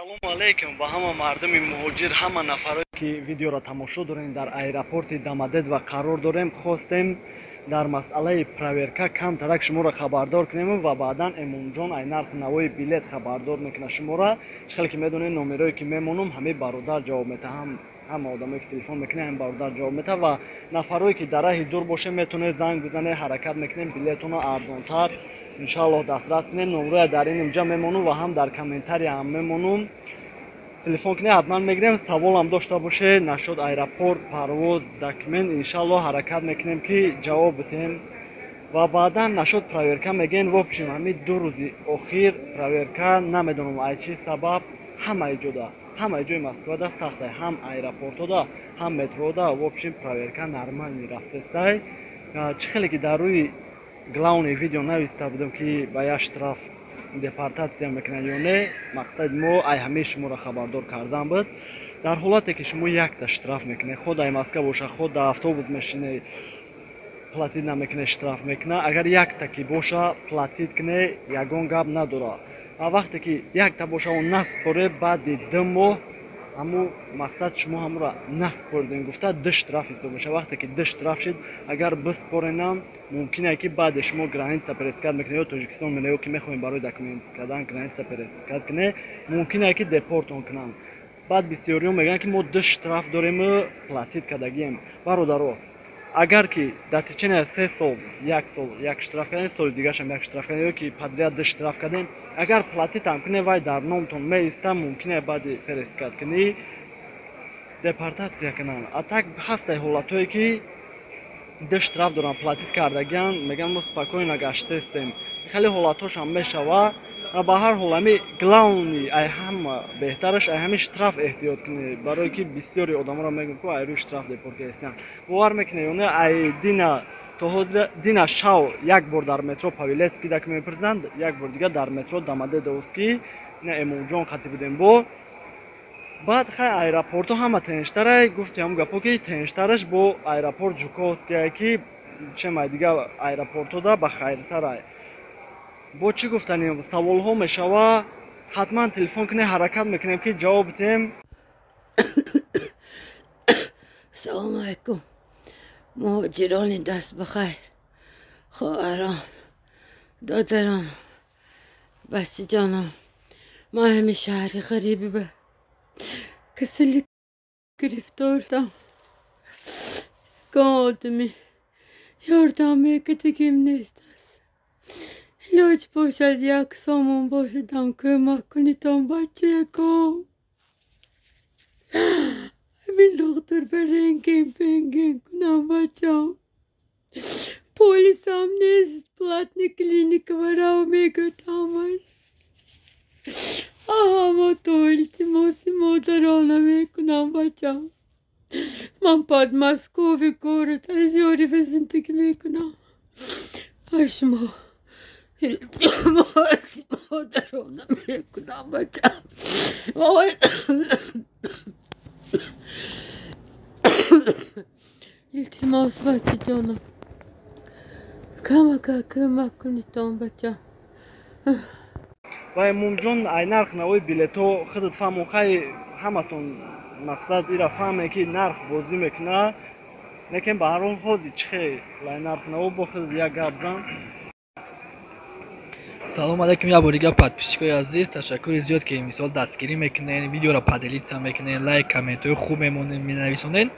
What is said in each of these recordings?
Ассалому алайкум ба ҳама мардуми муҳоҷир, ҳама нафарое ки видеоро тамошо дорем. Дар аэропорти Домодедово қарор дорем. Хостем дар масъалаи проверка камтарак шуморо хабардор кунем ва баъдан Эмомҷон ай нархи навои билет хабардор мекунад шуморо. Чӣ хеле ки медонед, номерое ки мемонам, ҳамаи бародар ҷавоб метаҳам. Ҳама одамое ки телефон мекунед, ҳамин бародар ҷавоб метаҳад. Ва нафарое ки дар раҳи дур бошед, метавонед занг бизанед, ҳаракат мекунем билетонро арзонтар иншааллоҳ дастрас кунем. Номроя дар ин инҷа мемонам ва ҳам дар комментария ҳам мемонам. Телефон кунед, ҳатман мегирем. Саволам дошта бошед насчёт аэропорт, парвоз, документ, иншааллоҳ ҳаракат мекунем ки ҷавоб бидиҳем. Ва баъдан насчёт проверка мегӯем. В общем, ҳамин 2 рӯзи охир проверка, намедонам ай чӣ сабаб, ҳамаи ҷода, ҳамаи ҷои Москвада сахтай, ҳам аэропортода, ҳам метрода. В общем, проверка нормальный рафтестай. Чӣ хеле ки дар рӯи главный видео нависта будам, ки ба як штраф депортатсия мекунанд ё не, мақсади мо ай ҳамаи шуморо хабардор кардан буд. Дар ҳолате ки шумо якта штраф мекунед, худ ай Москва боша, худ дар автобус мешинед, платить намекунед, штраф мекунад. Агар якта ки боша, платить кунед, ягон гап надорад. Ва вақте ки якта боша, он наспоре, баъди 2 моҳ ҳаму мақсад шумо ҳамуро наспоридем гуфта, ду штраф ҳисоб мешавад. Вақте ки ду штраф шид, агар биспоренам, мумкин е ки баъде шумо граница пересекать мекунед ё Тоҷикистон меравед, ё ки мехоҳем барои документ кардан граница пересекать кунед, мумкин е ки депортон кунанд. Баъд бисёриҳо мегӯянд, ки мо ду штраф дорему платить кардагием. Бародаро, агар ки дар течение 3 сол, як сол як штраф кардем, соли дигарашам як штраф кардем, ё ки подряд ду штраф кардем, агар платить ам кунед, вай дар номтон меиста, мумкин е баъди пересекать кунӣ депортатсия кунанд. А так ҳастай ҳолатҳое ки ду штраф доранд, платить кардагиан, мегӯянд, мо спокойно гаштестем. Хеле ҳолатҳошам мешава. Ва ба ҳар ҳол, ҳами главный, ай ҳама беҳтараш, ай ҳами штраф эҳтиёт кунед, барое ки бисёри одаморо мегӯям, ку ай рӯи штраф депорт кардастиан. Бовар мекунед ё не, ай дина то ҳозир, дина шав як бор дар метро Павелецкий даки мепурсиданд, як бор дигар дар метро Домодедовский, ина Эмомҷон қатӣ будем. Бо баъд хай аэропортҳо ҳама тенштарай, гуфти ҳамн гапо, ки тенштараш бо аэропорт Жуковския, ки чем ай дигар аэропортҳода ба хайртарай. Бо чӣ гуфтанем, саволҳо мешава, ҳатман телефон кунед, ҳаракат мекунем ки ҷавоб бидиҳем. Салому алайкум, муҳоҷирони даст ба хайр, хоҳарон, додарон, бачаҷонон. Ман ҳамин шаҳри ғариби ба касали гирифтор шудам. Ягон одами ёрдам мекардагим нест аст. Илоҷ бошад, як сомон бошадам, кӯмак кунитон, бачаяком. Ҳамин доктор ба рентген пенген кунам, бачам. Полисам нест, платный клиника варав мегӯяд ҳамаш. Аҳамо то илтимоси модарона мекунам, бачам. Ман Подмосковье город аз ёри ба зиндагӣ мекунам. Шумо илтимоси модарона мекунам, бачам. Илтимос, бачаҷонам. Камака кӯмак кунитон, бачам. Ва Эмомҷон, ай нарх навои билетҳо худат фаҳмон. Хай, ҳаматон мақсад ира фаҳме, ки нарх бозӣ мекунад, лекин ба ҳар ҳол ҳозир чӣ хел ай нарх наво, бо худат як гап зан. Салом алейкум як бор дигар, подписчикои азиз. Ташаккури зиёд, ки мисол дастгирӣ мекунед, видеоро поделиться мекунед, лайк, комментҳои хуб менависонед.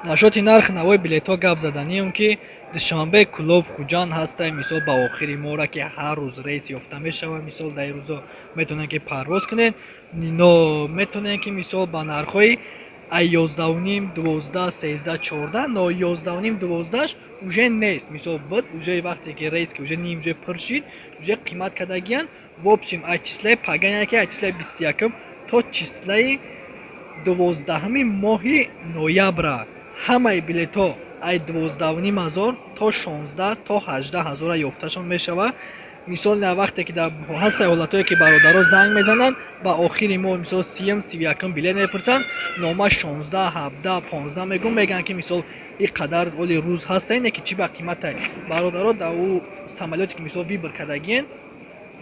Насчёти нарх навои билетҳо гап заданием, ки Душанбе, Кӯлоб, Хуҷанд ҳастай, мисол ба охири моҳра, ки ҳар рӯз рейс ёфта мешавад. Мисол дар ин рӯзо метавонед, ки парвоз кунед, но метавонед, ки мисол ба нархҳои ай 11.5, 12, 13, 14, но 11.5, 12-аш уже нест. Мисол буд, уже вақте ки рейс ки уже ним уже пур шид, уже қимат кардагиянд. В общем, ай числаи паган, яке ай числаи 21-м то числаи 12-уми моҳи ноябра ҳамаи билетҳо ай 12.5 ҳазор то 16, то 18 ҳазора ёфташон мешавад. Мисол, на вақте ки дар ҳастаи ҳолатҳое, ки бародаро занг мезананд ба охири моҳ, мисол 30-м, 31-м билет мепурсанд, нома 16, 17, 15 мегӯм, мегӯянд, ки мисол ин қадар оли рӯз ҳастай, не ки чӣ ба қиматай. Бародаро, дар ӯ самолёте ки мисол выбор кардагиен,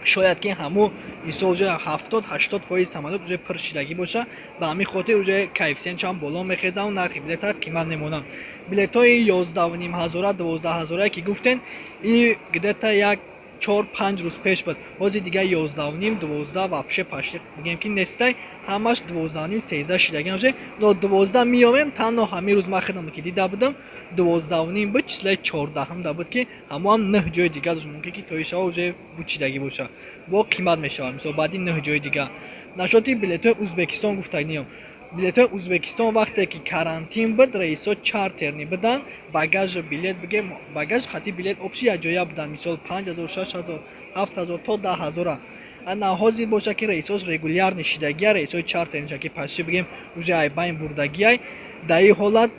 Шояд ки ҳамун мисол уже 70-80% самолёт уже пур шидагӣ боша. Ба ҳамин хотир уже коэффициентшам боло мехезад, нархи билета қимат мемонанд. Билетҳои 11 500, 12 000 ки гуфтен, и где-то як 4-5 рӯз пеш буд. Ҳозир дига 11,5, 12 вообще почти бигем ки нестай, ҳамаш 12,5, 13 шидагӣ уже. Но 12 меёвем, танҳо ҳамин рӯз ман худам ки дида будам, 12,5 буд, числаи 14-ҳам да буд, ки ҳамоам нӯҳ ҷои дига дошт. Мумкин ки то ишава уже бучидагӣ боша, бо қимат мешавад, мисол баъди нӯҳ ҷои дига. Нашоти билетҳои Узбекистон гуфтагиниям. Билетҳои Узбекистон вақте ки карантин буд, рейсҳо чартерный буданд, багажу билет, бигем, багаж хати билет общий якҷоя буданд, мисол 5000, 6000, 7000 то 10 000-а. Ана ҳозир боша ки рейсҳош регулярный шидагия, рейсҳои чартерный ки почти бигем уже айбайн бурдагиай. Дар ин ҳолат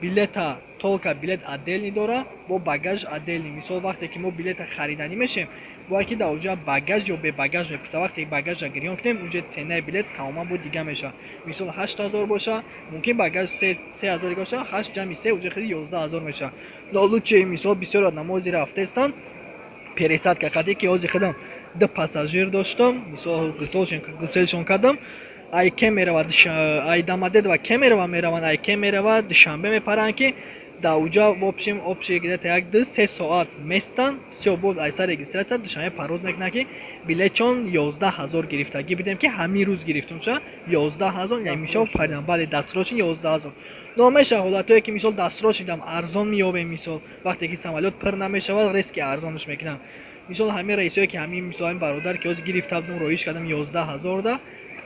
билета только билет отдельный дора, бо багаж отдельный. Мисол, вақте ки мо билета хариданӣ мешем, бояд ки дар оҷа багаж ё бебагаж мепурса. Вақте ки багажа гирён кунем, уже ценаи билет тамоман бо дига мешавад. Мисол, 8000 боша, мумкин багаж 3000 дига боша, ҳашт ҷамъи се уже хеле 11 000 мешавад. Но лучше, мисол, бисёр намози рафтаистанд пересадка қади, ки ҳозир худам ду пассажир доштам, мисол гуселшон кардам. Ай Кемерова, ай Домодедово Кемерова мераванд, ай Кемерова Душанбе мепаранд, ки дар уҷа в общем общий где-то як 2-3 соат местанд. Всё, бо айса регистрация Душанбе парвоз мекунанд, ки билетчон 11 000 гирифтагӣ бидем, ки ҳамин рӯз гирифтум ша 11 000, яъне мисол паридан, бале, дастрочный 11 000. Но мешавад ҳолатҳое ки мисол дастрочныйдам арзон меёбем. Мисол, вақте ки самолёт пур намешавад, резко арзонаш мекунанд. Мисол, ҳамин рейсҳое ки ҳамин, мисол, ҳамин бародар ки ҳозир гирифта будум, роиш кардам, 11 000 да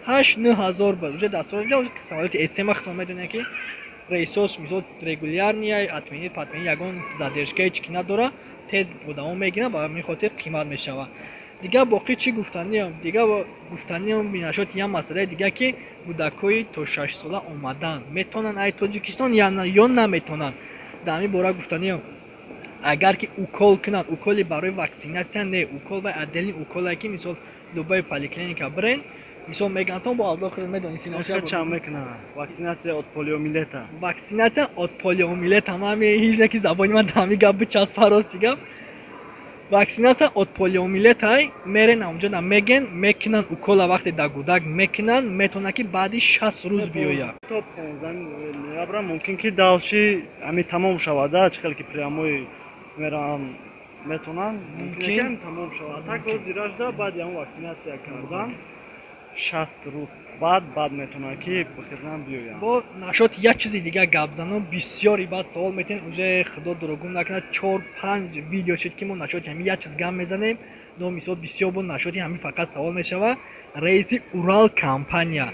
8-9 ҳазор буд уже дастрочный самолёти СМ. Худтон медонед ки рейсош, мисол, регулярный, отменить патменить ягон задержкаи чӣ ки надора, тез одамо мегиранд, ба ҳамин хотир қимат мешавад. Дигар боқӣ чӣ гуфтаниям? Дигар гуфтаниям нашод як масъалаи дига, ки кӯдакҳои то 6-сола омадан метавонанд ай Тоҷикистон ё наметавонанд. Дар ҳамин бора гуфтаниям: агар ки укол кунанд, уколи барои ваксинатсия не, укол вай отдельный уколае, ки мисол любой поликлиника бирен, мисол мегӯянд, бо Аллоҳ худ медонӣ. Чанд мекунад ваксинация от полиомиелита? Ваксинация от полиомиелита, ман ҳеҷ не ки забони ман ҳами гап бичаспа, рости гап. Ваксинация от полиомиелита мерен, онҷо на меген, мекунанд укола. Вақте дар гудак мекунанд, метавонад ки баъди 60 рӯз биёяд. То 15 ноябра мумкин ки дальше ҳами тамом шавада, чӣ хел ки прямой мераванд, метавонанд, мумкин тамом шавад. Так ҳозиражда баъди ҳамн ваксинация кардан 60 рӯз баъд метавонад ки бихезан биёянд. Бо нашод як чизи дига гап занам. Бисёри баъд савол метиҳем, уже худо дурӯғгум накунад, чор панҷ видео шуд, ки мо нашоди ҳамин як чиз гап мезанем. Но мисол бисёр бо нашоди ҳамин фақат савол мешавад. Рейси Урал компания,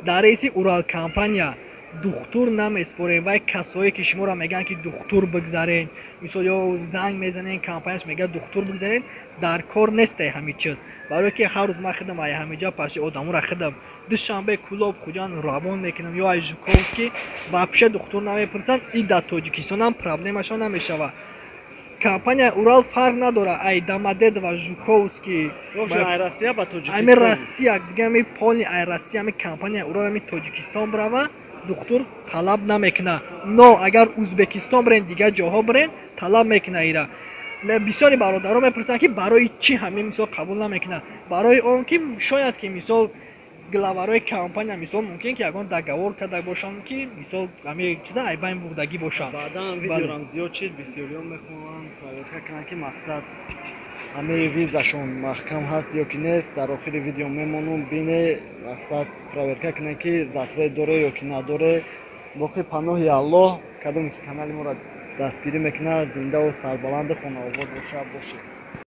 дар рейси Урал компания духтур намеспорем. Вай касое ки шуморо мегӯянд, ки духтур бигзарен, мисол, ё занг мезанен, компанияш мегӯяд, духтур бигзарен, дар кор несте ҳамин чиз. Барое ки ҳар рӯз ман худам ай ҳаминҷа паши одаморо худам Душанбе, Кӯлоб, Хуҷанд равон мекунам ё ай Жуковский, вообще духтур намепурсанд. И дар Тоҷикистонам проблемашон намешавад. Компания Урал фарқ надорад ай Домодедово, Жуковский, ами Россия дига, ами полный ай Россия, ами компания Урал ами Тоҷикистон бирава, духтур талаб намекунад. Но агар Узбекистон бирен, дигар ҷоҳо бирен, талаб мекунад. Ира бисёри бародарон мепурсанд, ки барои чӣ ҳамин мисол қабул намекунад. Барои он ки шояд ки мисол главарои компания, мисол, мумкин ки ягон договор карда бошанд, ки мисол ҳамин чиза айбайн бурдагӣ бошанд. Баъдан видеорам зиёд шид, бисёриён мехоҳанд проверка кунанд, ки мақсад ҳамаи визашон маҳкам ҳаст ё ки нест. Дар охири видео мемонум, бине, мақсад проверка кунед, ки запрет доре ё ки надоре. Боқи паноҳи Аллоҳ. Кадоме ки канали моро дастгирӣ мекунад, зиндаву сарбаланду хонаобод боша, бошед.